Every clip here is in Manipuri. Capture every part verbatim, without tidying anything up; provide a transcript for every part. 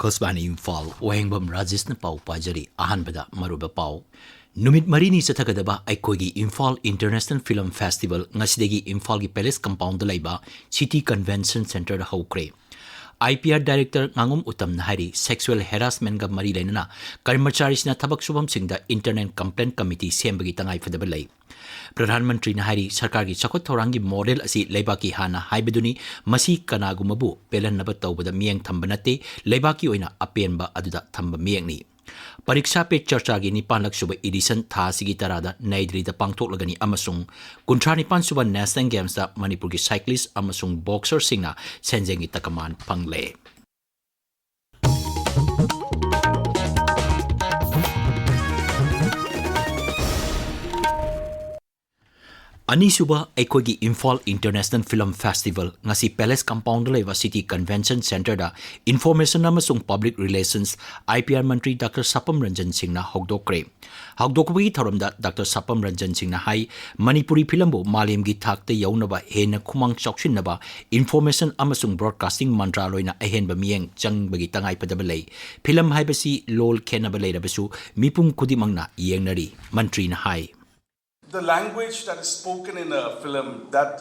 ꯑꯀꯥꯁꯕꯥꯅꯤ ꯏꯝꯐꯥꯜ, ꯋꯥꯍꯦꯡꯕꯝ ꯔꯥꯖꯦꯁꯅ ꯄꯥꯎ ꯄꯥꯖꯔꯤ꯫ ꯑꯍꯥꯟꯕꯗ ꯃꯔꯨꯑꯣꯏꯕ ꯄꯥꯎ꯫ ꯅꯨꯃꯤꯠ ꯃꯔꯤꯅꯤ ꯆꯠꯊꯒꯗꯕ ꯑꯩꯈꯣꯏꯒꯤ ꯏꯝꯐꯥꯜ ꯏꯟꯇꯔꯅꯦꯁꯅꯦꯜ ꯐꯤꯂꯝ ꯐꯦꯁꯇꯤꯚꯦꯜ ꯉꯁꯤꯗꯒꯤ ꯏꯝꯐꯥꯜꯒꯤ ꯄꯦꯂꯦꯁ ꯀꯝꯄꯥꯎꯟꯗ ꯂꯩꯕ ꯁꯤꯇꯤ ꯀꯟꯚꯦꯟꯁꯟ ꯁꯦꯟꯇꯔꯗ ꯍꯧꯈ꯭ꯔꯦ꯫ ꯑꯥꯏ ꯄꯤ ꯑꯥꯔ ꯗꯥꯏꯔꯦꯛꯇꯔ ꯉꯥꯉꯣꯝ ꯎꯇꯝꯅ ꯍꯥꯏꯔꯤ, ꯁꯦꯛꯁꯨꯑꯦꯜ ꯍꯦꯔꯥꯁꯃꯦꯟꯒ ꯃꯔꯤ ꯂꯩꯅꯅ ꯀꯔꯃꯆꯥꯔꯤꯁꯤꯡꯅ ꯊꯕꯛ ꯁꯨꯐꯝꯁꯤꯡꯗ ꯏꯟꯇꯔꯅꯦꯜ ꯀꯝꯄ꯭ꯂꯦꯟ ꯀꯃꯤꯇꯤ ꯁꯦꯝꯕꯒꯤ ꯇꯉꯥꯏꯐꯗꯕ ꯂꯩ꯫ ꯄ꯭ꯔꯙꯥꯟ ꯃꯟꯇ꯭ꯔꯤꯅ ꯍꯥꯏꯔꯤ, ꯁꯔꯀꯥꯔꯒꯤ ꯆꯥꯎꯈꯠ ꯊꯧꯔꯥꯡꯒꯤ ꯃꯣꯗꯦꯜ ꯑꯁꯤ ꯂꯩꯕꯥꯛꯀꯤ ꯍꯥꯟꯅ ꯍꯥꯏꯕꯗꯨꯅꯤ, ꯃꯁꯤ ꯀꯅꯥꯒꯨꯝꯕꯕꯨ ꯄꯦꯜꯍꯟꯅꯕ ꯇꯧꯕꯗ ꯃꯤꯠꯌꯦꯡ ꯊꯝꯕ ꯅꯠꯇꯦ, ꯂꯩꯕꯥꯛꯀꯤ ꯑꯣꯏꯅ ꯑꯄꯦꯟꯕ ꯑꯗꯨꯗ ꯊꯝꯕ ꯃꯤꯌꯦꯡꯅꯤ꯫ ꯄꯔꯤꯛꯁꯥ ꯄꯦ ꯆꯔꯆꯥꯒꯤ ꯅꯤꯄꯥꯟꯂꯛ ꯁꯨꯕ ꯏꯗꯤꯁꯟ ꯊꯥ ꯑꯁꯤꯒꯤ ꯇꯔꯥꯗ ꯅꯩ ꯗꯤꯜꯂꯤꯗ ꯄꯥꯡꯊꯣꯛꯂꯒꯅꯤ ꯑꯃꯁꯨꯡ ꯀꯨꯟꯊ꯭ꯔꯥ ꯅꯤꯄꯥꯟ ꯁꯨꯕ ꯅꯦꯁꯅꯦꯜ ꯒꯦꯝꯁꯇ ꯃꯅꯤꯄꯨꯔꯒꯤ ꯁꯥꯏꯀ꯭ꯂꯤꯁ ꯑꯃꯁꯨꯡ ꯕꯣꯛꯁꯔꯁꯤꯡꯅ ꯁꯦꯟꯖꯦꯡꯒꯤ ꯇꯀꯃꯥꯟ ꯐꯪꯂꯦ꯫ ꯑꯅꯤꯁꯨꯕ ꯑꯩꯈꯣꯏꯒꯤ ꯏꯝꯐꯥꯜ ꯏꯟꯇꯔꯅꯦꯁꯅꯦꯜ ꯐꯤꯂꯝ ꯐꯦꯁꯇꯤꯚꯦꯜ ꯉꯁꯤ ꯄꯦꯂꯦꯁ ꯀꯝꯄꯥꯎꯟꯗ ꯂꯩꯕ ꯁꯤꯇꯤ ꯀꯟꯚꯦꯟꯁꯟ ꯁꯦꯟꯇꯔꯗ ꯏꯟꯐꯣꯔꯃꯦꯁꯟ ꯑꯃꯁꯨꯡ public relations, I P R Mantri doctor ꯁꯥꯄꯝ Ranjan ꯁꯤꯡꯅ ꯍꯧꯗꯣꯛꯈ꯭ꯔꯦ꯫ ꯍꯧꯗꯣꯛꯄꯒꯤ ꯊꯧꯔꯝꯗ ꯗꯥꯛꯇꯔ ꯁꯥꯄꯝ ꯔꯟꯖꯟ ꯁꯤꯡꯅ ꯍꯥꯏ, ꯃꯅꯤꯄꯨꯔꯤ ꯐꯤꯂꯝꯕꯨ ꯃꯥꯂꯦꯝꯒꯤ ꯊꯥꯛꯇ ꯌꯧꯅꯕ ꯍꯦꯟꯅ ꯈꯨꯃꯥꯡ ꯆꯥꯎꯁꯤꯟꯅꯕ ꯏꯟꯐꯣꯔꯃꯦꯁꯟ ꯑꯃꯁꯨꯡ ꯕ꯭ꯔꯣꯗꯀꯥꯁꯇꯤꯡ ꯃꯟꯇ꯭ꯔꯥꯂꯣꯏꯅ ꯑꯍꯦꯟꯕ ꯃꯤꯠꯌꯦꯡ ꯆꯪꯕꯒꯤ ꯇꯉꯥꯏꯐꯗꯕ ꯂꯩ꯫ ꯐꯤꯂꯝ ꯍꯥꯏꯕꯁꯤ ꯂꯣꯜ ꯈꯦꯠꯅꯕ ꯂꯩꯔꯕꯁꯨ ꯃꯤꯄꯨꯝ ꯈꯨꯗꯤꯡꯃꯛꯅ ꯌꯦꯡꯅꯔꯤ, ꯃꯟꯇ꯭ꯔꯤꯅ ꯍꯥꯏ꯫ The language that is spoken in a film, that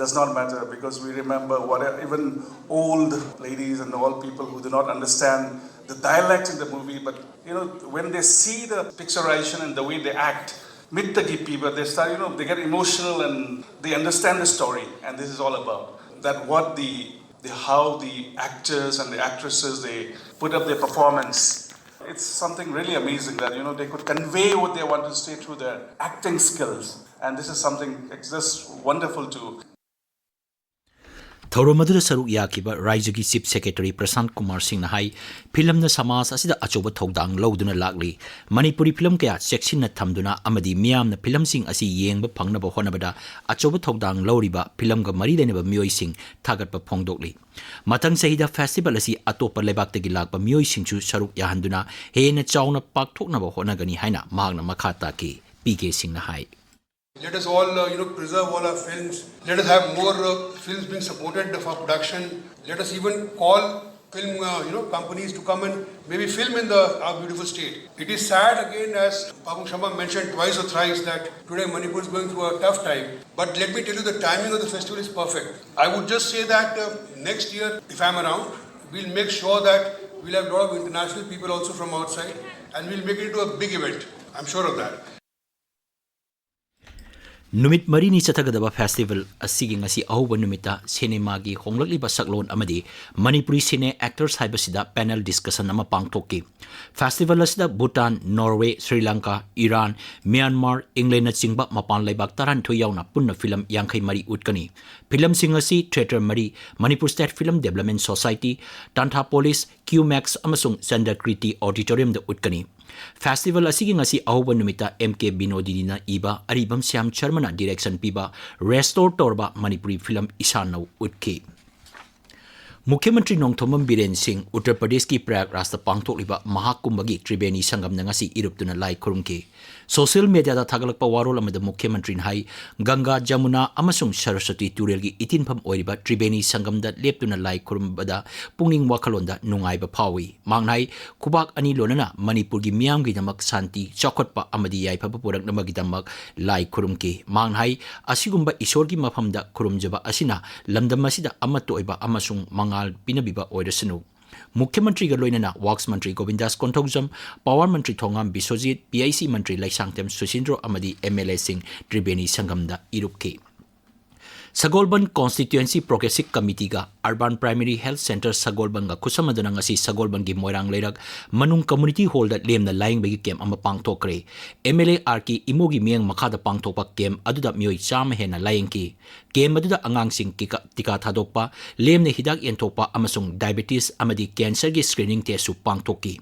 does not matter, because we remember what even old ladies and all people who do not understand the dialect in the movie, but you know, when they see the picturization and the way they act, ꯃꯤꯠꯇꯒꯤ ꯄꯤꯕ, they start, you know, they get emotional and they understand the story, and this is all about that, what the, the how the actors and the actresses, they put up their performance. It's something really amazing that, you know, they could convey what they want to say through their acting skills, and this is something, it's just wonderful to. ꯊꯧꯔꯝ ꯑꯗꯨꯗ ꯁꯔꯨꯛ ꯌꯥꯈꯤꯕ ꯔꯥꯏꯖ꯭ꯌꯒꯤ ꯆꯤꯐ ꯁꯦꯀ꯭ꯔꯦꯇꯔꯤ ꯄ꯭ꯔꯁꯥꯟꯠ ꯀꯨꯃꯥꯔ ꯁꯤꯡꯅ ꯍꯥꯏ, ꯐꯤꯂꯝꯅ ꯁꯃꯥꯖ ꯑꯁꯤꯗ ꯑꯆꯧꯕ ꯊꯧꯗꯥꯡ ꯂꯧꯗꯨꯅ ꯂꯥꯛꯂꯤ꯫ ꯃꯅꯤꯄꯨꯔꯤ ꯐꯤꯂꯝ ꯀꯌꯥ ꯆꯦꯛꯁꯤꯟꯅ ꯊꯝꯗꯨꯅ ꯑꯃꯗꯤ ꯃꯤꯌꯥꯝꯅ ꯐꯤꯂꯝꯁꯤꯡ ꯑꯁꯤ ꯌꯦꯡꯕ ꯐꯪꯅꯕ ꯍꯣꯠꯅꯕꯗ ꯑꯆꯧꯕ ꯊꯧꯗꯥꯡ ꯂꯧꯔꯤꯕ ꯐꯤꯂꯝꯒ ꯃꯔꯤ ꯂꯩꯅꯕ ꯃꯤꯑꯣꯏꯁꯤꯡ ꯊꯥꯒꯠꯄ ꯐꯣꯡꯗꯣꯛꯂꯤ꯫ ꯃꯊꯪ ꯆꯍꯤꯗ ꯐꯦꯁꯇꯤꯚꯦꯜ ꯑꯁꯤ ꯑꯇꯣꯞꯄ ꯂꯩꯕꯥꯛꯇꯒꯤ ꯂꯥꯛꯄ ꯃꯤꯑꯣꯏꯁꯤꯡꯁꯨ ꯁꯔꯨꯛ ꯌꯥꯍꯟꯗꯨꯅ ꯍꯦꯟꯅ ꯆꯥꯎꯅ ꯄꯥꯡꯊꯣꯛꯅꯕ ꯍꯣꯠꯅꯒꯅꯤ ꯍꯥꯏꯅ ꯃꯍꯥꯛꯅ ꯃꯈꯥ ꯇꯥꯈꯤ꯫ ꯄꯤ ꯀꯦ ꯁꯤꯡꯅ ꯍꯥꯏ꯫ Let us all, uh, you know, preserve all our films. Let us have more, uh, films being supported for production. Let us even call film, uh, you know, companies to come and maybe film in the our beautiful state. It is sad again, as Pabung Sharma mentioned twice or thrice, that today Manipur is going through a tough time. But let me tell you, the timing of the festival is perfect. I would just say that uh, next year, if I'm around, we'll make sure that we'll have a lot of international people also from outside, and we'll make it into a big event. I'm sure of that. ꯅꯨꯃꯤꯠ ꯃꯔꯤꯅꯤ ꯆꯠꯊꯒꯗꯕ ꯐꯦꯁꯇꯤꯚꯦꯜ ꯑꯁꯤꯒꯤ ꯉꯁꯤ ꯑꯍꯧꯕ ꯅꯨꯃꯤꯠꯇ ꯁꯤꯅꯦꯃꯥꯒꯤ ꯍꯣꯡꯂꯛꯂꯤꯕ ꯁꯛꯂꯣꯟ ꯑꯃꯗꯤ ꯃꯅꯤꯄꯨꯔꯤ ꯁꯤꯅꯦ ꯑꯦꯛꯇꯔꯁ ꯍꯥꯏꯕꯁꯤꯗ ꯄꯦꯅꯦꯜ ꯗꯤꯁꯀꯁꯟ ꯑꯃ ꯄꯥꯡꯊꯣꯛꯈꯤ꯫ ꯐꯦꯁꯇꯤꯚꯦꯜ ꯑꯁꯤꯗ Bhutan, Norway, Sri Lanka, Iran, Myanmar, ꯏꯪꯂꯦꯟꯅꯆꯤꯡꯕ ꯃꯄꯥꯟ ꯂꯩꯕꯥꯛ ꯇꯔꯥꯅꯤꯊꯣꯏ ꯌꯥꯎꯅ ꯄꯨꯟꯅ ꯐꯤꯂꯝ ꯌꯥꯡꯈꯩ ꯃꯔꯤ ꯎꯠꯀꯅꯤ꯫ ꯐꯤꯂꯝꯁꯤꯡ ꯑꯁꯤ ꯊꯤꯌꯦꯇꯔ ꯃꯔꯤ, Manipur state film development society, ꯇꯥꯟꯊꯥꯄꯣꯂꯤꯁ, ꯀ꯭ꯌꯨꯃꯦꯛꯁ ꯑꯃꯁꯨꯡ ꯆꯟꯗ꯭ꯔꯀ꯭ꯔꯤꯇꯤ ꯑꯣꯗꯤꯇꯣꯔꯤꯌꯝꯗ ꯎꯠꯀꯅꯤ꯫ ꯐꯦꯁꯇꯤꯚꯦꯜ ꯑꯁꯤꯒꯤ ꯉꯁꯤ ꯑꯍꯧꯕ ꯅꯨꯃꯤꯠꯇ ꯑꯦꯝ ꯀꯦ ꯕꯤꯅꯣꯗꯤꯅꯤꯅ ꯏꯕ, ꯑꯔꯤꯕꯝ ꯁ꯭ꯌꯥꯝ ꯁꯔꯃꯅ ꯗꯤꯔꯦꯛꯁꯟ ꯄꯤꯕ, ꯔꯦꯁꯇꯣꯔ ꯇꯧꯔꯕ ꯃꯅꯤꯄꯨꯔꯤ ꯐꯤꯂꯝ ꯏꯁꯥꯟꯅꯧ ꯎꯠꯈꯤ꯫ ꯃꯨꯈ꯭ꯌ ꯃꯟꯇ꯭ꯔꯤ ꯅꯣꯡꯊꯣꯝꯕꯝ ꯕꯤꯔꯦꯟ ꯁꯤꯡ ꯎꯠꯇꯔ ꯄ꯭ꯔꯗꯦꯁꯀꯤ ꯄ꯭ꯔꯌꯥꯒꯔꯥꯖꯇ ꯄꯥꯡꯊꯣꯛꯂꯤꯕ ꯃꯍꯥꯀꯨꯝꯚꯒꯤ ꯇ꯭ꯔꯤꯕꯦꯅꯤ ꯁꯪꯒꯝꯗ ꯉꯁꯤ ꯏꯔꯨꯞꯇꯨꯅ ꯂꯥꯏ ꯈꯨꯔꯨꯝꯈꯤ꯫ ꯁꯣꯁꯤꯌꯦꯜ ꯃꯦꯗꯤꯌꯥꯗ ꯊꯥꯒꯠꯂꯛꯄ ꯋꯥꯔꯣꯜ ꯑꯃꯗ ꯃꯨꯈ꯭ꯌ ꯃꯟꯇ꯭ꯔꯤꯅ ꯍꯥꯏ, ꯒꯪꯒꯥ, ꯖꯃꯨꯅꯥ ꯑꯃꯁꯨꯡ ꯁꯔꯁ꯭ꯋꯇꯤ ꯇꯨꯔꯦꯜꯒꯤ ꯏꯇꯤꯟꯐꯝ ꯑꯣꯏꯔꯤꯕ ꯇ꯭ꯔꯤꯕꯦꯅꯤ ꯁꯪꯒꯝꯗ ꯂꯦꯞꯇꯨꯅ ꯂꯥꯏ ꯈꯨꯔꯨꯝꯕꯗ ꯄꯨꯛꯅꯤꯡ ꯋꯥꯈꯜꯂꯣꯟꯗ ꯅꯨꯡꯉꯥꯏꯕ ꯐꯥꯎꯏ꯫ ꯃꯍꯥꯛꯅ ꯍꯥꯏ, ꯈꯨꯕꯥꯛ ꯑꯅꯤ ꯂꯣꯟꯅꯅ ꯃꯅꯤꯄꯨꯔꯒꯤ ꯃꯤꯌꯥꯝꯒꯤꯗꯃꯛ ꯁꯥꯟꯇꯤ, ꯆꯥꯎꯈꯠꯄ ꯑꯃꯗꯤ ꯌꯥꯏꯐꯕ ꯄꯨꯔꯛꯅꯕꯒꯤꯗꯃꯛ ꯂꯥꯏ ꯈꯨꯔꯨꯝꯈꯤ꯫ ꯃꯍꯥꯛꯅ ꯍꯥꯏ, ꯑꯁꯤꯒꯨꯝꯕ ꯏꯁꯣꯔꯒꯤ ꯃꯐꯝꯗ ꯈꯨꯔꯨꯝꯖꯕ ꯑꯁꯤꯅ ꯂꯝꯗꯝ ꯑꯁꯤꯗ ꯑꯃꯠꯇ ꯑꯣꯏꯕ ꯑꯃꯁꯨꯡ ꯃꯉꯥꯜ ꯄꯤꯅꯕꯤꯕ ꯑꯣꯏꯔꯁꯅꯨ꯫ ꯃꯨꯈ꯭ꯌ ꯃꯟꯇ꯭ꯔꯤꯒ ꯂꯣꯏꯅꯅ wax Mantri ꯒꯣꯕꯤꯟꯗꯥꯁ Konthoujam, power Mantri Thongam Biswajit, P I C ꯃꯟꯇ꯭ꯔꯤ ꯂꯩꯁꯥꯡꯊꯦꯝ ꯁꯨꯁꯤꯟꯗ꯭ꯔꯣ ꯑꯃꯗꯤ ꯑꯦꯝ ꯑꯦꯜ ꯑꯦꯁꯤꯡ ꯇ꯭ꯔꯤꯕꯦꯅꯤ ꯁꯪꯒꯝꯗ ꯏꯔꯨꯞꯈꯤ꯫ ꯁꯒꯣꯜꯕꯟ ꯀꯣꯟꯁꯇꯤꯇ꯭ꯋꯦꯟꯁꯤ ꯄ꯭ꯔꯣꯒ꯭ꯔꯦꯁꯤꯞ ꯀꯃꯤꯇꯤꯒ ꯑꯔꯕꯥꯟ ꯄ꯭ꯔꯥꯏꯃꯔꯤ ꯍꯦꯜꯊ ꯁꯦꯟꯇꯔ ꯁꯒꯣꯜꯕꯟꯒ ꯈꯨꯠꯁꯝꯅꯗꯨꯅ ꯉꯁꯤ ꯁꯒꯣꯜꯕꯟꯒꯤ ꯃꯣꯏꯔꯥꯡ ꯂꯩꯔꯛ ꯃꯅꯨꯡ ꯀꯝꯃ꯭ꯌꯨꯅꯤꯇꯤ ꯍꯣꯜꯗ ꯂꯦꯝꯅ ꯂꯥꯌꯦꯡꯕꯒꯤ ꯀꯦꯝꯞ ꯑꯃ ꯄꯥꯡꯊꯣꯛꯈ꯭ꯔꯦ꯫ ꯑꯦꯝ ꯑꯦꯜ ꯑꯦ ꯑꯥꯔ ꯀꯦ ꯏꯃꯣꯒꯤ ꯃꯤꯠꯌꯦꯡ ꯃꯈꯥꯗ ꯄꯥꯡꯊꯣꯛꯄ ꯀꯦꯝꯞ ꯑꯗꯨꯗ ꯃꯤꯑꯣꯏ ꯆꯥꯝꯃ ꯍꯦꯟꯅ ꯂꯥꯌꯦꯡꯈꯤ꯫ ꯀꯦꯝꯞ ꯑꯗꯨꯗ ꯑꯉꯥꯡꯁꯤꯡ ꯀꯤꯀꯥ, ꯇꯤꯀꯥ ꯊꯥꯗꯣꯛꯄ, ꯂꯦꯝꯅ ꯍꯤꯗꯥꯛ ꯌꯦꯟꯊꯣꯛꯄ ꯑꯃꯁꯨꯡ ꯗꯥꯏꯕꯦꯇꯤꯁ ꯑꯃꯗꯤ ꯀꯦꯟꯁꯔꯒꯤ ꯁ꯭ꯀ꯭ꯔꯤꯅꯤꯡ ꯇꯦꯁꯁꯨ ꯄꯥꯡꯊꯣꯛꯈꯤ꯫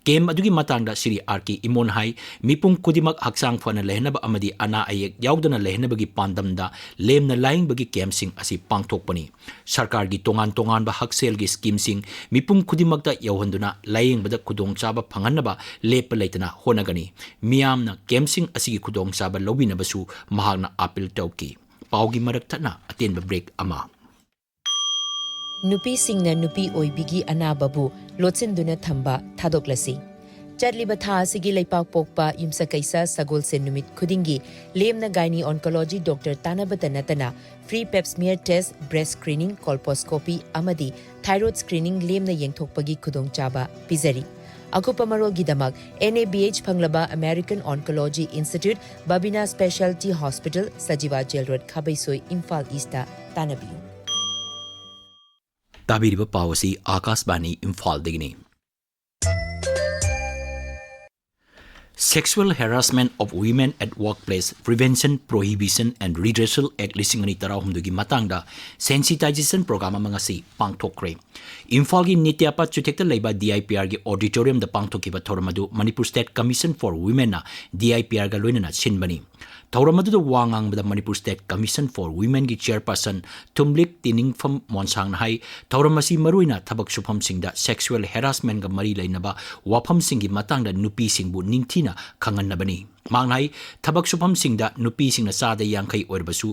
ꯀꯦꯝꯞ ꯑꯗꯨꯒꯤ ꯃꯇꯥꯡꯗ ꯁ꯭ꯔꯤ ꯑꯥꯔ ꯀꯦ ꯏꯃꯣꯅ ꯍꯥꯏ, ꯃꯤꯄꯨꯝ ꯈꯨꯗꯤꯡꯃꯛ ꯍꯛꯆꯥꯡ ꯐꯅ ꯂꯩꯍꯟꯅꯕ ꯑꯃꯗꯤ ꯑꯅꯥ ꯑꯌꯦꯛ ꯌꯥꯎꯗꯅ ꯂꯩꯍꯟꯅꯕꯒꯤ ꯄꯥꯟꯗꯝꯗ ꯂꯦꯝꯅ ꯂꯥꯌꯦꯡꯕꯒꯤ ꯀꯦꯝꯞꯁꯤꯡ ꯑꯁꯤ ꯄꯥꯡꯊꯣꯛꯄꯅꯤ꯫ ꯁꯔꯀꯥꯔꯒꯤ ꯇꯣꯉꯥꯟ ꯇꯣꯉꯥꯟꯕ ꯍꯛꯁꯦꯜꯒꯤ ꯁ꯭ꯀꯤꯝꯁꯤꯡ ꯃꯤꯄꯨꯝ ꯈꯨꯗꯤꯡꯃꯛꯇ ꯌꯧꯍꯟꯗꯨꯅ ꯂꯥꯌꯦꯡꯕꯗ ꯈꯨꯗꯣꯡꯆꯥꯕ ꯐꯪꯍꯟꯅꯕ ꯂꯦꯞꯄ ꯂꯩꯇꯅ ꯍꯣꯠꯅꯒꯅꯤ꯫ ꯃꯤꯌꯥꯝꯅ ꯀꯦꯝꯞꯁꯤꯡ ꯑꯁꯤꯒꯤ ꯈꯨꯗꯣꯡꯆꯥꯕ ꯂꯧꯕꯤꯅꯕꯁꯨ ꯃꯍꯥꯛꯅ ꯑꯥꯄꯤꯜ ꯇꯧꯈꯤ꯫ ꯄꯥꯎꯒꯤ ꯃꯔꯛ ꯊꯠꯅ ꯑꯇꯦꯟꯕ ꯕ꯭ꯔꯦꯛ ꯑꯃ꯫ ꯅꯨꯄꯤꯁꯤꯡꯅ ꯅꯨꯄꯤ ꯑꯣꯏꯕꯤꯒꯤ ꯑꯅꯥꯕꯕꯨ ꯂꯣꯠꯁꯤꯟꯗꯨꯅ ꯊꯝꯕ ꯊꯥꯗꯣꯛꯂꯁꯤ꯫ ꯆꯠꯂꯤꯕ ꯊꯥ ꯑꯁꯤꯒꯤ ꯂꯩꯄꯥꯛ ꯄꯣꯛꯄ ꯌꯨꯝꯁꯀꯩꯁ ꯁꯒꯣꯜꯁꯦꯟ ꯅꯨꯃꯤꯠ ꯈꯨꯗꯤꯡꯒꯤ ꯂꯦꯝꯅ gynae oncology doctor ꯇꯥꯟꯅꯕꯇ ꯅꯠꯇꯅ free pap smear test, breast screening, colposcopy ꯑꯃꯗꯤ thyroid screening ꯂꯦꯝꯅ ꯌꯦꯡꯊꯣꯛꯄꯒꯤ ꯈꯨꯗꯣꯡꯆꯥꯕ ꯄꯤꯖꯔꯤ꯫ ꯑꯀꯨꯞꯄ ꯃꯔꯣꯜꯒꯤꯗꯃꯛ N A B H ꯐꯪꯂꯕ American Oncology Institute, Babina Specialty Hospital, Sajiwa jail road, Khabeisoi, Imphal east ꯇꯥꯟꯅꯕꯤꯌꯨ꯫ ꯇꯥꯕꯤꯔꯤꯕ ꯄꯥꯎ ꯑꯁꯤ ꯑꯥꯀꯥꯁꯕꯥꯅꯤ ꯏꯝꯐꯥꯜꯗꯒꯤꯅꯤ꯫ Sexual Harassment of Women at Workplace Prevention, Prohibition and Redressal Act ꯂꯤꯁꯤꯡ ꯑꯅꯤ ꯇꯔꯥꯍꯨꯝꯗꯣꯏꯒꯤ ꯃꯇꯥꯡꯗ sensitization program ꯑꯃ ꯉꯁꯤ ꯄꯥꯡꯊꯣꯛꯈ꯭ꯔꯦ꯫ ꯏꯝꯐꯥꯜꯒꯤ ꯅꯤꯇ꯭ꯌꯥꯄꯥꯠ ꯆꯨꯊꯦꯛꯇ ꯂꯩꯕ D I P Rꯒꯤ auditoriumꯗ ꯄꯥꯡꯊꯣꯛꯈꯤꯕ ꯊꯧꯔꯝ ꯑꯗꯨ Manipur State Commission for Womenꯅ D I P Rꯒ ꯂꯣꯏꯅꯅ ꯁꯤꯟꯕꯅꯤ꯫ ꯊꯧꯔꯝ ꯑꯗꯨꯗ ꯋꯥ ꯉꯥꯡꯕꯗ Manipur State Commission for Womenꯒꯤ chairperson ꯊꯨꯝꯂꯤꯛ ꯇꯤꯅꯤꯡꯐꯝ ꯃꯣꯟꯁꯥꯡꯅ ꯍꯥꯏ, ꯊꯧꯔꯝ ꯑꯁꯤ ꯃꯔꯨꯑꯣꯏꯅ ꯊꯕꯛ ꯁꯨꯐꯝꯁꯤꯡꯗ sexual harassmentꯒ ꯃꯔꯤ ꯂꯩꯅꯕ ꯋꯥꯐꯝꯁꯤꯡꯒꯤ ꯃꯇꯥꯡꯗ ꯅꯨꯄꯤꯁꯤꯡꯕꯨ ꯅꯤꯡꯊꯤꯅ ꯈꯪꯍꯟꯅꯕꯅꯤ꯫ ꯃꯍꯥꯛꯅ ꯍꯥꯏ, ꯊꯕꯛ ꯁꯨꯐꯝꯁꯤꯡꯗ ꯅꯨꯄꯤꯁꯤꯡꯅ ꯆꯥꯗ ꯌꯥꯡꯈꯩ ꯑꯣꯏꯔꯕꯁꯨ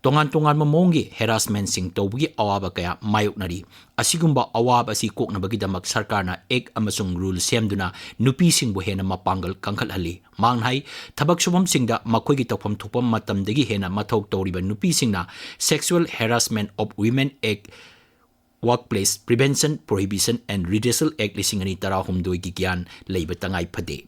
ꯇꯣꯉꯥꯟ ꯇꯣꯉꯥꯟꯕ ꯃꯑꯣꯡꯒꯤ harassmentꯁꯤꯡ ꯇꯧꯕꯒꯤ ꯑꯋꯥꯕ ꯀꯌꯥ ꯃꯥꯌꯣꯛꯅꯔꯤ꯫ ꯑꯁꯤꯒꯨꯝꯕ ꯑꯋꯥꯕ ꯑꯁꯤ ꯀꯣꯛꯅꯕꯒꯤꯗꯃꯛ ꯁꯔꯀꯥꯔꯅ act ꯑꯃꯁꯨꯡ rule ꯁꯦꯝꯗꯨꯅ ꯅꯨꯄꯤꯁꯤꯡꯕꯨ ꯍꯦꯟꯅ ꯃꯄꯥꯡꯒꯜ ꯀꯟꯈꯠꯍꯜꯂꯤ꯫ ꯃꯍꯥꯛꯅ ꯍꯥꯏ, ꯊꯕꯛ ꯁꯨꯐꯝꯁꯤꯡꯗ ꯃꯈꯣꯏꯒꯤ ꯇꯧꯐꯝ ꯊꯣꯛꯄ ꯃꯇꯝꯗꯒꯤ ꯍꯦꯟꯅ ꯃꯊꯧ ꯇꯧꯔꯤꯕ ꯅꯨꯄꯤꯁꯤꯡꯅ Sexual Harassment of Women Act, Workplace Prevention, Prohibition and Redressal Act ꯂꯤꯁꯤꯡ ꯑꯅꯤ ꯇꯔꯥꯍꯨꯝꯗꯣꯏꯒꯤ ꯒ꯭ꯌꯥꯟ ꯂꯩꯕ ꯇꯉꯥꯏ ꯐꯗꯦ꯫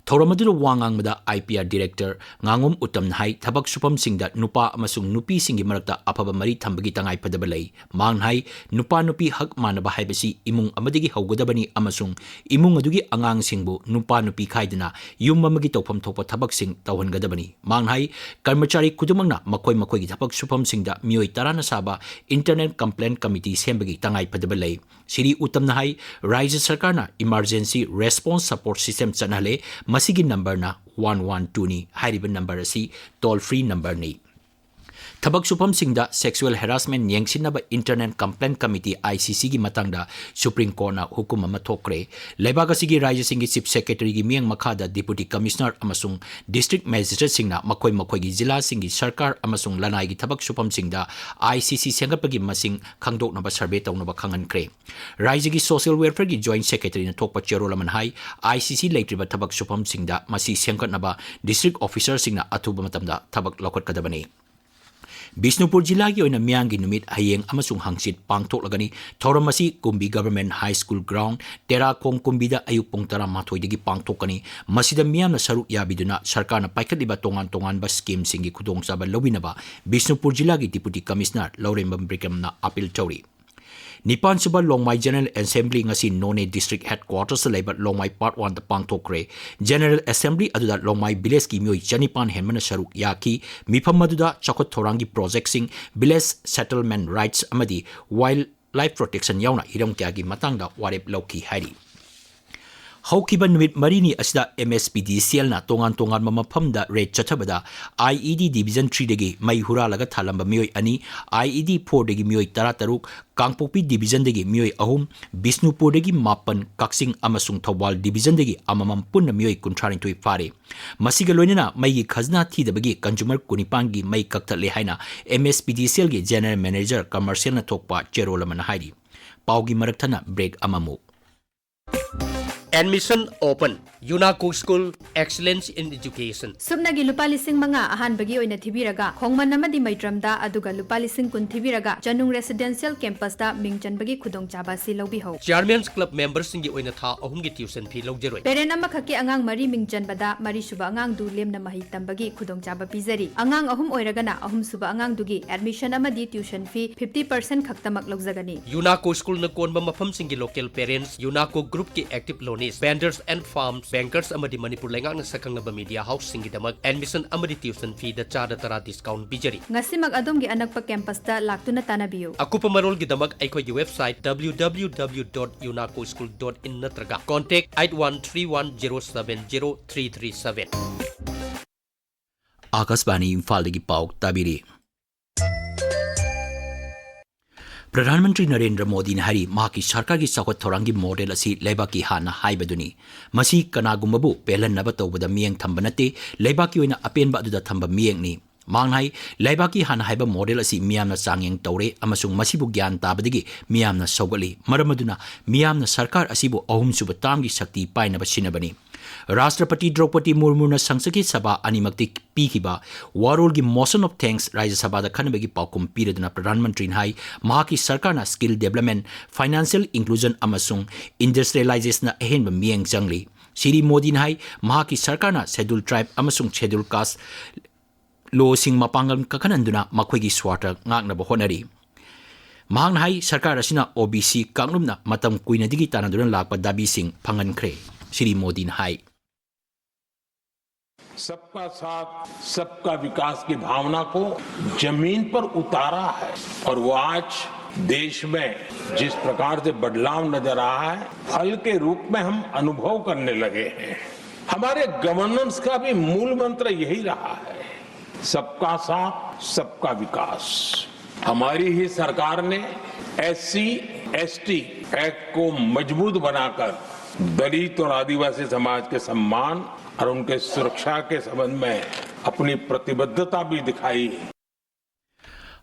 ꯊꯧꯔꯝ ꯑꯗꯨꯗ ꯋꯥ ꯉꯥꯡꯕꯗ I P R director ꯉꯥꯉꯣꯝ ꯎꯠꯇꯝꯅ ꯍꯥꯏ, ꯊꯕꯛ ꯁꯨꯐꯝꯁꯤꯡꯗ ꯅꯨꯄꯥ ꯑꯃꯁꯨꯡ ꯅꯨꯄꯤꯁꯤꯡꯒꯤ ꯃꯔꯛꯇ ꯑꯐꯕ ꯃꯔꯤ ꯊꯝꯕꯒꯤ ꯇꯉꯥꯏꯐꯗꯕ ꯂꯩ꯫ ꯃꯍꯥꯛꯅ ꯍꯥꯏ, ꯅꯨꯄꯥ ꯅꯨꯄꯤ ꯍꯛ ꯃꯥꯟꯅꯕ ꯍꯥꯏꯕꯁꯤ ꯏꯃꯨꯡ ꯑꯃꯗꯒꯤ ꯍꯧꯒꯗꯕꯅꯤ ꯑꯃꯁꯨꯡ ꯏꯃꯨꯡ ꯑꯗꯨꯒꯤ ꯑꯉꯥꯡꯁꯤꯡꯕꯨ ꯅꯨꯄꯥ ꯅꯨꯄꯤ ꯈꯥꯏꯗꯅ ꯌꯨꯝ ꯑꯃꯒꯤ ꯇꯧꯐꯝ ꯊꯣꯛꯄ ꯊꯕꯛꯁꯤꯡ ꯇꯧꯍꯟꯒꯗꯕꯅꯤ꯫ ꯃꯍꯥꯛꯅ ꯍꯥꯏ, ꯀꯔꯃꯆꯥꯔꯤ ꯈꯨꯗꯤꯡꯃꯛꯅ ꯃꯈꯣꯏ ꯃꯈꯣꯏꯒꯤ ꯊꯕꯛ ꯁꯨꯐꯝꯁꯤꯡꯗ ꯃꯤꯑꯣꯏ ꯇꯔꯥꯅ ꯁꯥꯕ internal complaint committee ꯁꯦꯝꯕꯒꯤ ꯇꯉꯥꯏꯐꯗꯕ ꯂꯩ꯫ ꯁ꯭ꯔꯤ ꯎꯠꯇꯝꯅ ꯍꯥꯏ, ꯔꯥꯖ꯭ꯌ ꯁꯔꯀꯥꯔꯅ Emergency Response Support System ꯆꯠꯅꯍꯜꯂꯦ꯫ ꯃꯁꯤꯒꯤ numberꯅ one one twoꯅꯤ꯫ ꯍꯥꯏꯔꯤꯕ number ꯑꯁꯤ toll free numberꯅꯤ꯫ ꯊꯕꯛ ꯁꯨꯐꯝꯁꯤꯡꯗ sexual harassment ꯌꯦꯡꯁꯤꯟꯅꯕ Internal Complaint Committee, I C C ꯒꯤ ꯃꯇꯥꯡꯗ Supreme Courtꯅ ꯍꯨꯀꯨꯝ ꯑꯃ ꯊꯣꯛꯈ꯭ꯔꯦ꯫ ꯂꯩꯕꯥꯛ ꯑꯁꯤꯒꯤ ꯔꯥꯖ꯭ꯌꯁꯤꯡꯒꯤ Chief Secretaryꯒꯤ ꯃꯤꯠꯌꯦꯡ ꯃꯈꯥꯗ Deputy Commissioner ꯑꯃꯁꯨꯡ District Magistrateꯁꯤꯡꯅ ꯃꯈꯣꯏ ꯃꯈꯣꯏꯒꯤ ꯖꯤꯂꯥꯁꯤꯡꯒꯤ ꯁꯔꯀꯥꯔ ꯑꯃꯁꯨꯡ ꯂꯅꯥꯏꯒꯤ ꯊꯕꯛ ꯁꯨꯐꯝꯁꯤꯡꯗ I C C ꯁꯦꯝꯒꯠꯄꯒꯤ ꯃꯁꯤꯡ ꯈꯪꯗꯣꯛꯅꯕ survey ꯇꯧꯅꯕ ꯈꯪꯍꯟꯈ꯭ꯔꯦ꯫ ꯔꯥꯖ꯭ꯌꯒꯤ Social Welfareꯒꯤ Joint Secretaryꯅ ꯊꯣꯛꯄ ꯆꯦꯔꯣꯜ ꯑꯃꯅ ꯍꯥꯏ, I C C ꯂꯩꯇ꯭ꯔꯤꯕ ꯊꯕꯛ ꯁꯨꯐꯝꯁꯤꯡꯗ ꯃꯁꯤ ꯁꯦꯝꯒꯠꯅꯕ District Officerꯁꯤꯡꯅ ꯑꯊꯨꯕ ꯃꯇꯝꯗ ꯊꯕꯛ ꯂꯧꯈꯠꯀꯗꯕꯅꯤ꯫ ꯕꯤꯁꯅꯨꯄꯨꯔ ꯖꯤꯂꯥꯒꯤ ꯑꯣꯏꯅ ꯃꯤꯌꯥꯝꯒꯤ ꯅꯨꯃꯤꯠ ꯍꯌꯦꯡ ꯑꯃꯁꯨꯡ ꯍꯪꯆꯤꯠ ꯄꯥꯡꯊꯣꯛꯂꯒꯅꯤ꯫ ꯊꯧꯔꯝ ꯑꯁꯤ ꯀꯨꯝꯕꯤ Government High School Ground, ꯇꯦꯔꯥꯈꯣꯡ ꯀꯨꯝꯕꯤꯗ ꯑꯌꯨꯛ ꯄꯨꯡ ꯇꯔꯥꯃꯥꯊꯣꯏꯗꯒꯤ ꯄꯥꯡꯊꯣꯛꯀꯅꯤ꯫ ꯃꯁꯤꯗ ꯃꯤꯌꯥꯝꯅ ꯁꯔꯨꯛ ꯌꯥꯕꯤꯗꯨꯅ ꯁꯔꯀꯥꯔꯅ ꯄꯥꯏꯈꯠꯂꯤꯕ ꯇꯣꯉꯥꯟ ꯇꯣꯉꯥꯟꯕ schemeꯁꯤꯡꯒꯤ ꯈꯨꯗꯣꯡꯆꯥꯕ ꯂꯧꯕꯤꯅꯕ ꯕꯤꯁꯅꯨꯄꯨꯔ ꯖꯤꯂꯥꯒꯤ Deputy Commissioner ꯂꯧꯔꯦꯝꯕꯝ ꯕꯤꯀ꯭ꯔꯝꯅ appeal ꯇꯧꯔꯤ꯫ ꯅꯤꯄꯥꯟ ꯁꯨꯕ ꯂꯣꯡꯃꯥꯏ General Assembly ꯉꯁꯤ ꯅꯣꯅꯦ District Headquartersꯇ ꯂꯩꯕ ꯂꯣꯡꯃꯥꯏ Part Oneꯗ ꯄꯥꯡꯊꯣꯛꯈ꯭ꯔꯦ꯫ General Assembly ꯑꯗꯨꯗ ꯂꯣꯡꯃꯥꯏ villageꯀꯤ ꯃꯤꯑꯣꯏ ꯆꯅꯤꯄꯥꯟ ꯍꯦꯟꯕꯅ ꯁꯔꯨꯛ ꯌꯥꯈꯤ꯫ ꯃꯤꯐꯝ ꯑꯗꯨꯗ ꯆꯥꯎꯈꯠ ꯊꯧꯔꯥꯡꯒꯤ projectꯁꯤꯡ, village settlement rights ꯑꯃꯗꯤ wildlife protection ꯌꯥꯎꯅ ꯍꯤꯔꯝ ꯀꯌꯥꯒꯤ ꯃꯇꯥꯡꯗ ꯋꯥꯔꯦꯞ ꯂꯧꯈꯤ ꯍꯥꯏꯔꯤ꯫ ꯍꯧꯈꯤꯕ ꯅꯨꯃꯤꯠ ꯃꯔꯤꯅꯤ ꯑꯁꯤꯗ M S P D C Lꯅ ꯇꯣꯉꯥꯟ ꯇꯣꯉꯥꯟꯕ ꯃꯐꯝꯗ raid ꯆꯠꯊꯕꯗ I E D Division Threeꯗꯒꯤ ꯃꯩ ꯍꯨꯔꯥꯜꯂꯒ ꯊꯥꯜꯂꯝꯕ ꯃꯤꯑꯣꯏ ꯑꯅꯤ, I E D Fourꯗꯒꯤ ꯃꯤꯑꯣꯏ ꯇꯔꯥꯇꯔꯨꯛ, ꯀꯥꯡꯄꯣꯛꯄꯤ Divisionꯗꯒꯤ ꯃꯤꯑꯣꯏ ꯑꯍꯨꯝ, ꯕꯤꯁꯅꯨꯄꯨꯔꯗꯒꯤ ꯃꯥꯄꯟ, ꯀꯛꯆꯤꯡ ꯑꯃꯁꯨꯡ ꯊꯧꯕꯥꯜ Divisionꯗꯒꯤ ꯑꯃꯃꯝ ꯄꯨꯟꯅ ꯃꯤꯑꯣꯏ ꯀꯨꯟꯊ꯭ꯔꯥꯅꯤꯊꯣꯏ ꯐꯥꯔꯦ꯫ ꯃꯁꯤꯒ ꯂꯣꯏꯅꯅ ꯃꯩꯒꯤ ꯈꯖꯅꯥ ꯊꯤꯗꯕꯒꯤ consumer ꯀꯨꯟꯅꯤꯄꯥꯟꯒꯤ ꯃꯩ ꯀꯛꯊꯠꯂꯦ ꯍꯥꯏꯅ M S P D C Lꯒꯤ General Manager Commercialꯅ ꯊꯣꯛꯄ ꯆꯦꯔꯣꯜ ꯑꯃꯅ ꯍꯥꯏꯔꯤ꯫ ꯄꯥꯎꯒꯤ ꯃꯔꯛ ꯊꯠꯅ break ꯑꯃꯃꯨꯛ꯫ Admission open. UNACO School, excellence in education. ꯁꯨꯞꯅꯒꯤ ꯂꯨꯄꯥ ꯂꯤꯁꯤꯡ ꯃꯉꯥ ꯑꯍꯥꯟꯕꯒꯤ ꯑꯣꯏꯅ ꯊꯤꯕꯤꯔꯒ, ꯈꯣꯡꯃꯟ ꯑꯃꯗꯤ ꯃꯩꯇ꯭ꯔꯝꯗ, ꯑꯗꯨꯒ ꯂꯨꯄꯥ ꯂꯤꯁꯤꯡ ꯀꯨꯟ ꯊꯤꯕꯤꯔꯒ, ꯆꯅꯨꯡ Residential Campusꯇ ꯃꯤꯡ ꯆꯟꯕꯒꯤ ꯈꯨꯗꯣꯡꯆꯥꯕ ꯑꯁꯤ ꯂꯧꯕꯤꯍꯧ꯫ Chairman's Club memberꯁꯤꯡꯒꯤ ꯑꯣꯏꯅ ꯊꯥ ꯑꯍꯨꯝꯒꯤ tuition fee ꯂꯧꯖꯔꯣꯏ꯫ Parent ꯑꯃꯈꯛꯀꯤ ꯑꯉꯥꯡ ꯃꯔꯤ ꯃꯤꯡ ꯆꯟꯕꯗ, ꯃꯔꯤꯁꯨꯕ ꯑꯉꯥꯡꯗꯨ ꯂꯦꯝꯅ ꯃꯍꯩ ꯇꯝꯕꯒꯤ ꯈꯨꯗꯣꯡꯆꯥꯕ ꯄꯤꯖꯔꯤ꯫ ꯑꯉꯥꯡ ꯑꯍꯨꯝ ꯑꯣꯏꯔꯒꯅ, ꯑꯍꯨꯝꯁꯨꯕ ꯑꯉꯥꯡꯗꯨꯒꯤ admission ꯑꯃꯗꯤ tuition fee fifty percent ꯈꯛꯇꯃꯛ ꯂꯧꯖꯒꯅꯤ꯫ UNACO Schoolꯅ ꯀꯣꯟꯕ ꯃꯐꯝꯁꯤꯡꯒꯤ local parents, UNACO Groupꯀꯤ active loanees, vendors and firms, bankers ꯑꯃꯗꯤ ꯃꯅꯤꯄꯨꯔ ꯂꯩꯉꯥꯛꯅ ꯁꯛꯈꯪꯂꯕ media houseꯁꯤꯡꯒꯤꯗꯃꯛ admission ꯑꯃꯗꯤ tuition feeꯗ ꯆꯥꯗ ꯇꯔꯥ discount ꯄꯤꯖꯔꯤ꯫ ꯉꯁꯤꯃꯛ ꯑꯗꯣꯝꯒꯤ ꯑꯅꯛꯄ campusꯇ ꯂꯥꯛꯇꯨꯅ ꯇꯥꯟꯅꯕꯤꯌꯨ꯫ ꯑꯀꯨꯞꯄ ꯃꯔꯣꯜꯒꯤꯗꯃꯛ ꯑꯩꯈꯣꯏꯒꯤ website W W W dot unaco school dot in ꯅꯠꯇ꯭ꯔꯒ contact eight one three one zero seven zero three three seven꯫ ꯑꯥꯀꯥꯁꯕꯥꯅꯤ ꯏꯝꯐꯥꯜꯗꯒꯤ ꯄꯥꯎ ꯇꯥꯕꯤꯔꯤ꯫ ꯄ꯭ꯔꯙꯥꯟ ꯃꯟꯇ꯭ꯔꯤ ꯅꯔꯦꯟꯗ꯭ꯔ ꯃꯣꯗꯤꯅ ꯍꯥꯏꯔꯤ, ꯃꯍꯥꯛꯀꯤ ꯁꯔꯀꯥꯔꯒꯤ ꯆꯥꯎꯈꯠ ꯊꯧꯔꯥꯡꯒꯤ ꯃꯣꯗꯦꯜ ꯑꯁꯤ ꯂꯩꯕꯥꯛꯀꯤ ꯍꯥꯟꯅ ꯍꯥꯏꯕꯗꯨꯅꯤ꯫ ꯃꯁꯤ ꯀꯅꯥꯒꯨꯝꯕꯕꯨ ꯄꯦꯜꯍꯟꯅꯕ ꯇꯧꯕꯗ ꯃꯤꯠꯌꯦꯡ ꯊꯝꯕ ꯅꯠꯇꯦ, ꯂꯩꯕꯥꯛꯀꯤ ꯑꯣꯏꯅ ꯑꯄꯦꯟꯕ ꯑꯗꯨꯗ ꯊꯝꯕ ꯃꯤꯠꯌꯦꯡꯅꯤ꯫ ꯃꯍꯥꯛꯅ ꯍꯥꯏ, ꯂꯩꯕꯥꯛꯀꯤ ꯍꯥꯟꯅ ꯍꯥꯏꯕ ꯃꯣꯗꯦꯜ ꯑꯁꯤ ꯃꯤꯌꯥꯝꯅ ꯆꯥꯡꯌꯦꯡ ꯇꯧꯔꯦ ꯑꯃꯁꯨꯡ ꯃꯁꯤꯕꯨ ꯒ꯭ꯌꯥꯟ ꯇꯥꯕꯗꯒꯤ ꯃꯤꯌꯥꯝꯅ ꯁꯧꯒꯠꯂꯤ꯫ ꯃꯔꯝ ꯑꯗꯨꯅ ꯃꯤꯌꯥꯝꯅ ꯁꯔꯀꯥꯔ ꯑꯁꯤꯕꯨ ꯑꯍꯨꯝꯁꯨꯕ ꯇꯥꯝꯒꯤ ꯁꯛꯇꯤ ꯄꯥꯏꯅꯕ ꯁꯤꯟꯅꯕꯅꯤ꯫ ꯔꯥꯁꯇ꯭ꯔꯄꯇꯤ ꯗ꯭ꯔꯧꯄꯗꯤ ꯃꯨꯔꯃꯨꯅ ꯁꯪꯁꯠꯀꯤ ꯁꯚꯥ ꯑꯅꯤꯃꯛꯇꯤ ꯄꯤꯈꯤꯕ ꯋꯥꯔꯣꯜꯒꯤ motion of thanks ꯔꯥꯖ꯭ꯌ ꯁꯚꯥꯗ ꯈꯟꯅꯕꯒꯤ ꯄꯥꯎꯈꯨꯝ ꯄꯤꯔꯗꯨꯅ ꯄ꯭ꯔꯙꯥꯟ ꯃꯟꯇ꯭ꯔꯤꯅ ꯍꯥꯏ, ꯃꯍꯥꯛꯀꯤ ꯁꯔꯀꯥꯔꯅ skill development, financial inclusion ꯑꯃꯁꯨꯡ industrializationꯗ ꯑꯍꯦꯟꯕ ꯃꯤꯠꯌꯦꯡ ꯆꯪꯂꯤ꯫ ꯁ꯭ꯔꯤ ꯃꯣꯗꯤꯅ ꯍꯥꯏ, ꯃꯍꯥꯛꯀꯤ ꯁꯔꯀꯥꯔꯅ Scheduled Tribe ꯑꯃꯁꯨꯡ Scheduled Caste lawꯁꯤꯡ ꯃꯄꯥꯡꯒꯜ ꯀꯟꯈꯠꯍꯟꯗꯨꯅ ꯃꯈꯣꯏꯒꯤ ꯁ꯭ꯋꯥꯔꯊ ꯉꯥꯛꯅꯕ ꯍꯣꯠꯅꯔꯤ꯫ ꯃꯍꯥꯛꯅ ꯍꯥꯏ, ꯁꯔꯀꯥꯔ ꯑꯁꯤꯅ OBC ꯀꯥꯡꯂꯨꯞꯅ ꯃꯇꯝ ꯀꯨꯏꯅꯗꯒꯤ ꯇꯥꯟꯅꯗꯨꯅ ꯂꯥꯛꯄ ꯗꯥꯕꯤꯁꯤꯡ ꯐꯪꯍꯟꯈ꯭ꯔꯦ꯫ ꯁ꯭ꯔꯤ ꯃꯣꯗꯤꯅ ꯍꯥꯏ, सबका साथ, सबका विकास की भावना को जमीन पर उतारा है और वो आज देश में जिस प्रकार से बदलाव नजर आ रहा है, फल के रूप में हम अनुभव करने लगे हैं। हमारे गवर्नेंस का भी मूल मंत्र यही रहा है, सबका साथ, सबका विकास। हमारी ही सरकार ने एससी एसटी एक्ट को मजबूत बनाकर दलित और आदिवासी समाज के सम्मान और उनके सुरक्षा के संबंध में अपनी प्रतिबद्धता भी दिखाई।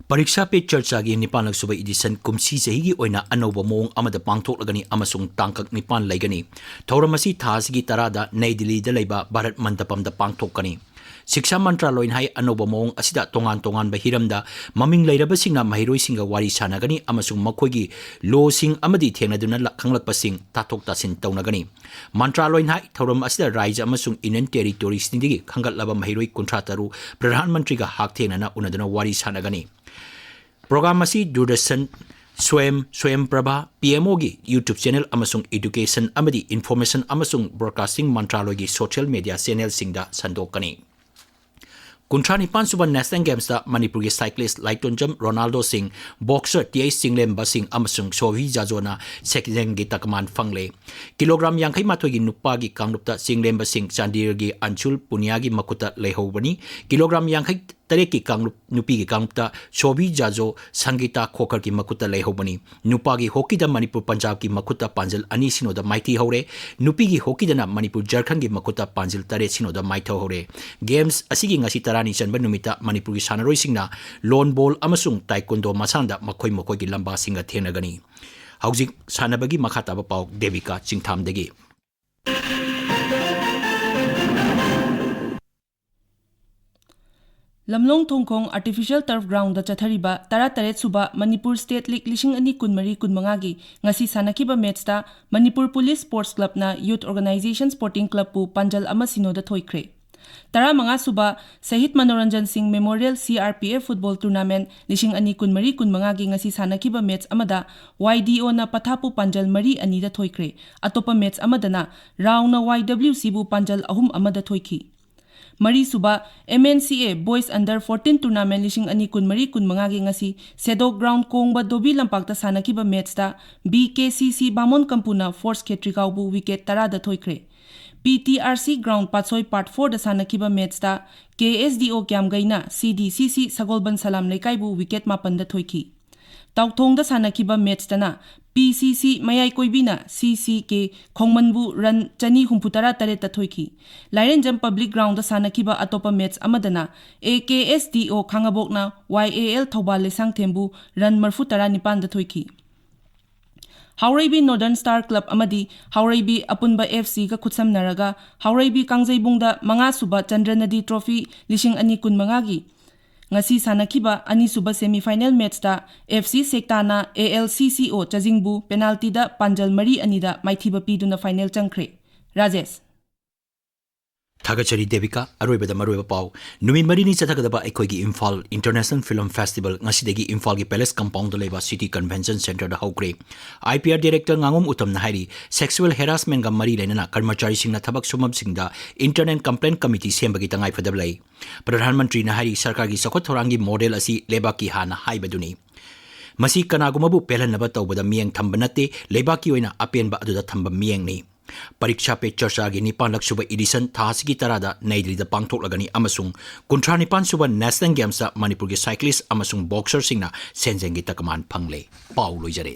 ꯄꯔꯤꯛꯁꯥ ꯄꯦ ꯆꯔꯆꯥꯒꯤ ꯅꯤꯄꯥꯟꯂꯛ ꯁꯨꯕ ꯏꯗꯤꯁꯟ ꯀꯨꯝꯁꯤ ꯆꯍꯤꯒꯤ ꯑꯣꯏꯅ ꯑꯅꯧꯕ ꯃꯑꯣꯡ ꯑꯃꯗ ꯄꯥꯡꯊꯣꯛꯂꯒꯅꯤ ꯑꯃꯁꯨꯡ ꯇꯥꯡꯀꯛ ꯅꯤꯄꯥꯟ ꯂꯩꯒꯅꯤ꯫ ꯊꯧꯔꯝ ꯑꯁꯤ ꯊꯥ ꯑꯁꯤꯒꯤ ꯇꯔꯥꯗ ꯅꯩ ꯗꯤꯜꯂꯤꯗ ꯂꯩꯕ ꯚꯥꯔꯠ ꯃꯟꯗꯄꯝꯗ ꯄꯥꯡꯊꯣꯛꯀꯅꯤ꯫ ꯁꯤꯛꯁꯥ ꯃꯟꯇ꯭ꯔꯥꯂꯣꯏꯅ ꯍꯥꯏ, ꯑꯅꯧꯕ ꯃꯑꯣꯡ ꯑꯁꯤꯗ ꯇꯣꯉꯥꯟ ꯇꯣꯉꯥꯟꯕ ꯍꯤꯔꯝꯗ ꯃꯃꯤꯡ ꯂꯩꯔꯕꯁꯤꯡꯅ ꯃꯍꯩꯔꯣꯏꯁꯤꯡꯒ ꯋꯥꯔꯤ ꯁꯥꯅꯒꯅꯤ ꯑꯃꯁꯨꯡ ꯃꯈꯣꯏꯒꯤ ꯂꯣꯁꯤꯡ ꯑꯃꯗꯤ ꯊꯦꯡꯅꯗꯨꯅ ꯂ-, ꯈꯪꯂꯛꯄꯁꯤꯡ ꯇꯥꯊꯣꯛ ꯇꯥꯁꯤꯟ ꯇꯧꯅꯒꯅꯤ꯫ ꯃꯟꯇ꯭ꯔꯥꯂꯣꯏꯅ ꯍꯥꯏ, ꯊꯧꯔꯝ ꯑꯁꯤꯗ ꯔꯥꯖ꯭ꯌ ꯑꯃꯁꯨꯡ ꯌꯨꯅꯤꯌꯟ ꯇꯦꯔꯤꯇꯣꯔꯤꯁꯤꯡꯗꯒꯤ ꯈꯟꯒꯠꯂꯕ ꯃꯍꯩꯔꯣꯏ ꯀꯨꯟꯊ꯭ꯔꯥ ꯇꯔꯨꯛ ꯄ꯭ꯔꯙꯥꯟ ꯃꯟꯇ꯭ꯔꯤꯒ ꯍꯛꯊꯦꯡꯅꯅ ꯎꯅꯗꯨꯅ ꯋꯥꯔꯤ ꯁꯥꯅꯒꯅꯤ꯫ ꯄ꯭ꯔꯣꯒ꯭ꯔꯥꯝ ꯑꯁꯤ ꯗꯨꯔꯗꯔꯁꯟ, ꯁ꯭ꯋꯌꯝ, ꯁ꯭ꯋꯌꯝ ꯄ꯭ꯔꯚꯥ, ꯄꯤ ꯑꯦꯝ ꯑꯣꯒꯤ YouTube channel ꯑꯃꯁꯨꯡ Education ꯑꯃꯗꯤ Information ꯑꯃꯁꯨꯡ Broadcasting ꯃꯟꯇ꯭ꯔꯥꯂꯣꯏꯒꯤ social media channelꯁꯤꯡꯗ ꯁꯟꯗꯣꯛꯀꯅꯤ꯫ ꯀꯨꯟꯊ꯭ꯔꯥ ꯅꯤꯄꯥꯟ ꯁꯨꯕ National Gamesꯇ ꯃꯅꯤꯄꯨꯔꯒꯤ cyclist ꯂꯥꯏꯇꯣꯟꯖꯝ ꯔꯣꯅꯥꯜꯗꯣ ꯁꯤꯡ, boxer ꯇꯤ ꯑꯩꯆ ꯆꯤꯡꯂꯦꯝꯕ ꯁꯤꯡ ꯑꯃꯁꯨꯡ ꯁꯣꯚꯤ ꯖꯥꯖꯣꯅ ꯁꯦꯟꯖꯦꯡꯒꯤ ꯇꯀꯃꯥꯟ ꯐꯪꯂꯦ꯫ ꯀꯤꯂꯣꯒ꯭ꯔꯥꯝ ꯌꯥꯡꯈꯩ ꯃꯥꯊꯣꯏꯒꯤ ꯅꯨꯄꯥꯒꯤ ꯀꯥꯡꯂꯨꯞꯇ ꯆꯤꯡꯂꯦꯝꯕ ꯁꯤꯡ ꯆꯥꯟꯗꯤꯒꯔꯒꯤ ꯑꯟꯁꯨꯜ ꯄꯨꯅꯤꯌꯥꯒꯤ ꯃꯈꯨꯠꯇ ꯂꯩꯍꯧꯕꯅꯤ꯫ ꯀꯤꯂꯣꯒ꯭ꯔꯥꯝ ꯌꯥꯡꯈꯩ ꯇꯔꯦꯠꯀꯤ ꯀꯥꯡꯂꯨꯞ, ꯅꯨꯄꯤꯒꯤ ꯀꯥꯡꯂꯨꯞꯇ ꯁꯣꯚꯤ ꯖꯥꯖꯣ ꯁꯪꯒꯤꯇꯥ ꯈꯣꯈꯔꯒꯤ ꯃꯈꯨꯠꯇ ꯂꯩꯍꯧꯕꯅꯤ꯫ ꯅꯨꯄꯥꯒꯤ ꯍꯣꯀꯤꯗ ꯃꯅꯤꯄꯨꯔ ꯄꯟꯖꯥꯕꯀꯤ ꯃꯈꯨꯠꯇ ꯄꯥꯟꯖꯜ ꯑꯅꯤ ꯁꯤꯅꯣꯗ ꯃꯥꯏꯊꯤꯍꯧꯔꯦ꯫ ꯅꯨꯄꯤꯒꯤ ꯍꯣꯀꯤꯗꯅ ꯃꯅꯤꯄꯨꯔ ꯖꯔꯈꯟꯒꯤ ꯃꯈꯨꯠꯇ ꯄꯥꯟꯖꯜ ꯇꯔꯦꯠ ꯁꯤꯅꯣꯗ ꯃꯥꯏꯊꯤꯍꯧꯔꯦ꯫ Games ꯑꯁꯤꯒꯤ ꯉꯁꯤ ꯇꯔꯥꯅꯤ ꯆꯟꯕ ꯅꯨꯃꯤꯠꯇ ꯃꯅꯤꯄꯨꯔꯒꯤ ꯁꯥꯟꯅꯔꯣꯏꯁꯤꯡꯅ lawn ball ꯑꯃꯁꯨꯡ taekwondo ꯃꯁꯥꯟꯅꯗ ꯃꯈꯣꯏ ꯃꯈꯣꯏꯒꯤ ꯂꯝꯕꯥꯁꯤꯡꯒ ꯊꯦꯡꯅꯒꯅꯤ꯫ ꯍꯧꯖꯤꯛ ꯁꯥꯟꯅꯕꯒꯤ ꯃꯈꯥ ꯇꯥꯕ ꯄꯥꯎ ꯗꯦꯕꯤꯀꯥ ꯆꯤꯡꯊꯥꯝꯗꯒꯤ꯫ ꯂꯝꯂꯣꯡ ꯊꯣꯡꯈꯣꯡ Artificial Turf Groundꯗ ꯆꯠꯊꯔꯤꯕ ꯇꯔꯥꯇꯔꯦꯠ ꯁꯨꯕ ꯃꯅꯤꯄꯨꯔ State League ꯂꯤꯁꯤꯡ ꯑꯅꯤ ꯀꯨꯟꯃꯔꯤ ꯀꯨꯟꯃꯉꯥꯒꯤ ꯉꯁꯤ ꯁꯥꯟꯅꯈꯤꯕ matchꯇ Manipur Police Sports Clubꯅ Youth Organization Sporting Clubꯄꯨ ꯄꯥꯟꯖꯜ ꯑꯃ ꯁꯤꯅꯣꯗ ꯊꯣꯏꯈ꯭ꯔꯦ꯫ ꯇꯔꯥꯃꯉꯥ ꯁꯨꯕ ꯁꯍꯤꯗ ꯃꯅꯣꯔꯟꯖꯟ ꯁꯤꯡ Memorial C R P F Football Tournament ꯂꯤꯁꯤꯡ ꯑꯅꯤ ꯀꯨꯟꯃꯔꯤ ꯀꯨꯟꯃꯉꯥꯒꯤ ꯉꯁꯤ ꯁꯥꯟꯅꯈꯤꯕ match ꯑꯃꯗ Y D Oꯅ ꯄꯊꯥꯞꯄꯨ ꯄꯥꯟꯖꯜ ꯃꯔꯤ ꯑꯅꯤꯗ ꯊꯣꯏꯈ꯭ꯔꯦ꯫ ꯑꯇꯣꯞꯄ match ꯑꯃꯗꯅ ꯔꯥꯎꯅ Y W Cꯕꯨ ꯄꯥꯟꯖꯜ ꯑꯍꯨꯝ ꯑꯃꯗ ꯊꯣꯏꯈꯤ꯫ ꯃꯔꯤꯁꯨꯕ M N C A Boys Under fourteen Tournament ꯂꯤꯁꯤꯡ ꯑꯅꯤ ꯀꯨꯟꯃꯔꯤ ꯀꯨꯟꯃꯉꯥꯒꯤ ꯉꯁꯤ ꯁꯦꯗꯣꯛ Ground ꯀꯣꯡꯕ ꯗꯣꯕꯤ ꯂꯝꯄꯥꯛꯇ ꯁꯥꯟꯅꯈꯤꯕ matchꯇ B K C C ꯕꯥꯃꯣꯟ ꯀꯝꯄꯨꯅ Force ꯈꯦꯇ꯭ꯔꯤꯒꯥꯎꯕꯨ wicket ꯇꯔꯥꯗ ꯊꯣꯏꯈ꯭ꯔꯦ꯫ P T R C Ground ꯄꯥꯠꯁꯣꯏ Part Fourꯗ ꯁꯥꯟꯅꯈꯤꯕ matchꯇ K S D O ꯀ꯭ꯌꯥꯝꯒꯩꯅ C D C C ꯁꯒꯣꯜꯕꯟ ꯁꯂꯥꯝ ꯂꯩꯀꯥꯏꯕꯨ wicket ꯃꯥꯄꯟꯗ ꯊꯣꯏꯈꯤ꯫ ꯇꯥꯎꯊꯣꯡꯗ ꯁꯥꯟꯅꯈꯤꯕ matchꯇꯅ P C C ꯃꯌꯥꯏ ꯀꯣꯏꯕꯤꯅ C C K ꯈꯣꯡꯃꯟꯕꯨ run ꯆꯅꯤ ꯍꯨꯝꯐꯨꯇꯔꯥ ꯇꯔꯦꯠꯇ ꯊꯣꯏꯈꯤ꯫ ꯂꯥꯏꯔꯦꯟꯖꯝ Public Groundꯗ ꯁꯥꯟꯅꯈꯤꯕ ꯑꯇꯣꯞꯄ match ꯑꯃꯗꯅ A K S D O ꯈꯥꯉꯕꯣꯛꯅ Y A L Thoubal ꯂꯩꯁꯥꯡꯊꯦꯝꯕꯨ run ꯃꯔꯐꯨ ꯇꯔꯥ ꯅꯤꯄꯥꯟꯗ ꯊꯣꯏꯈꯤ꯫ ꯍꯥꯎꯔꯩꯕꯤ Northern Star Club ꯑꯃꯗꯤ ꯍꯥꯎꯔꯩꯕꯤ ꯑꯄꯨꯟꯕ F Cꯒ ꯈꯨꯠꯁꯝꯅꯔꯒ ꯍꯥꯎꯔꯩꯕꯤ ꯀꯥꯡꯖꯩꯕꯨꯡꯗ ꯃꯉꯥ ꯁꯨꯕ ꯆꯟꯗ꯭ꯔꯅꯗꯤ Trophy ꯂꯤꯁꯤꯡ ꯑꯅꯤ ꯀꯨꯟꯃꯉꯥꯒꯤ ꯉꯁꯤ ꯁꯥꯟꯅꯈꯤꯕ ꯑꯅꯤꯁꯨꯕ semi final matchꯇ F C ꯁꯦꯛꯇꯥꯅ A L C C O ꯆꯥꯖꯤꯡꯕꯨ penaltyꯗ ꯄꯥꯟꯖꯜ ꯃꯔꯤ ꯑꯅꯤꯗ ꯃꯥꯏꯊꯤꯕ ꯄꯤꯗꯨꯅ final ꯆꯪꯈ꯭ꯔꯦ꯫ ꯔꯥꯖꯦꯁ꯫ ꯊꯥꯒꯠꯆꯔꯤ ꯗꯦꯕꯤꯀꯥ꯫ ꯑꯔꯣꯏꯕꯗ ꯃꯔꯨꯑꯣꯏꯕ ꯄꯥꯎ꯫ ꯅꯨꯃꯤꯠ ꯃꯔꯤꯅꯤ ꯆꯠꯊꯒꯗꯕ ꯑꯩꯈꯣꯏꯒꯤ ꯏꯝꯐꯥꯜ International Film Festival ꯉꯁꯤꯗꯒꯤ ꯏꯝꯐꯥꯜꯒꯤ Palace Compoundꯗ ꯂꯩꯕ City Convention Centreꯗ ꯍꯧꯈ꯭ꯔꯦ꯫ IPR Director ꯉꯥꯉꯣꯝ ꯎꯇꯝꯅ ꯍꯥꯏꯔꯤ, sexual harassmentꯀ ꯃꯔꯤ ꯂꯩꯅꯅ ꯀꯔꯃꯆꯥꯔꯤꯁꯤꯡꯅ ꯊꯕꯛ ꯁꯨꯐꯝꯁꯤꯡꯗ Internal Complaint Committee ꯁꯦꯝꯕꯒꯤ ꯇꯉꯥꯏꯐꯗꯕ ꯂꯩ꯫ ꯄ꯭ꯔꯙꯥꯟ ꯃꯟꯇ꯭ꯔꯤꯅ ꯍꯥꯏꯔꯤ, ꯁꯔꯀꯥꯔꯒꯤ ꯆꯥꯎꯈꯠ ꯊꯧꯔꯥꯡꯒꯤ ꯃꯣꯗꯦꯜ ꯑꯁꯤ ꯂꯩꯕꯥꯛꯀꯤ ꯍꯥꯟꯅ ꯍꯥꯏꯕꯗꯨꯅꯤ꯫ ꯃꯁꯤ ꯀꯅꯥꯒꯨꯝꯕꯕꯨ ꯄꯦꯜꯍꯟꯅꯕ ꯇꯧꯕꯗ ꯃꯤꯠꯌꯦꯡ ꯊꯝꯕ ꯅꯠꯇꯦ, ꯂꯩꯕꯥꯛꯀꯤ ꯑꯣꯏꯅ ꯑꯄꯦꯟꯕ ꯑꯗꯨꯗ ꯊꯝꯕ ꯃꯤꯠꯌꯦꯡꯅꯤ꯫ ꯄꯔꯤꯛꯁꯥ ꯄꯦ ꯆꯔꯆꯥꯒꯤ ꯅꯤꯄꯥꯟꯂꯛ ꯁꯨꯕ edition ꯊꯥ ꯑꯁꯤꯒꯤ ꯇꯔꯥꯗ ꯅꯩ ꯗꯤꯜꯂꯤꯗ ꯄꯥꯡꯊꯣꯛꯂꯒꯅꯤ ꯑꯃꯁꯨꯡ ꯀꯨꯟꯊ꯭ꯔꯥ ꯅꯤꯄꯥꯟ ꯁꯨꯕ National Gamesꯇ ꯃꯅꯤꯄꯨꯔꯒꯤ cyclist ꯑꯃꯁꯨꯡ boxerꯁꯤꯡꯅ ꯁꯦꯟꯖꯦꯡꯒꯤ ꯇꯀꯃꯥꯟ ꯐꯪꯂꯦ꯫ ꯄꯥꯎ ꯂꯣꯏꯖꯔꯦ꯫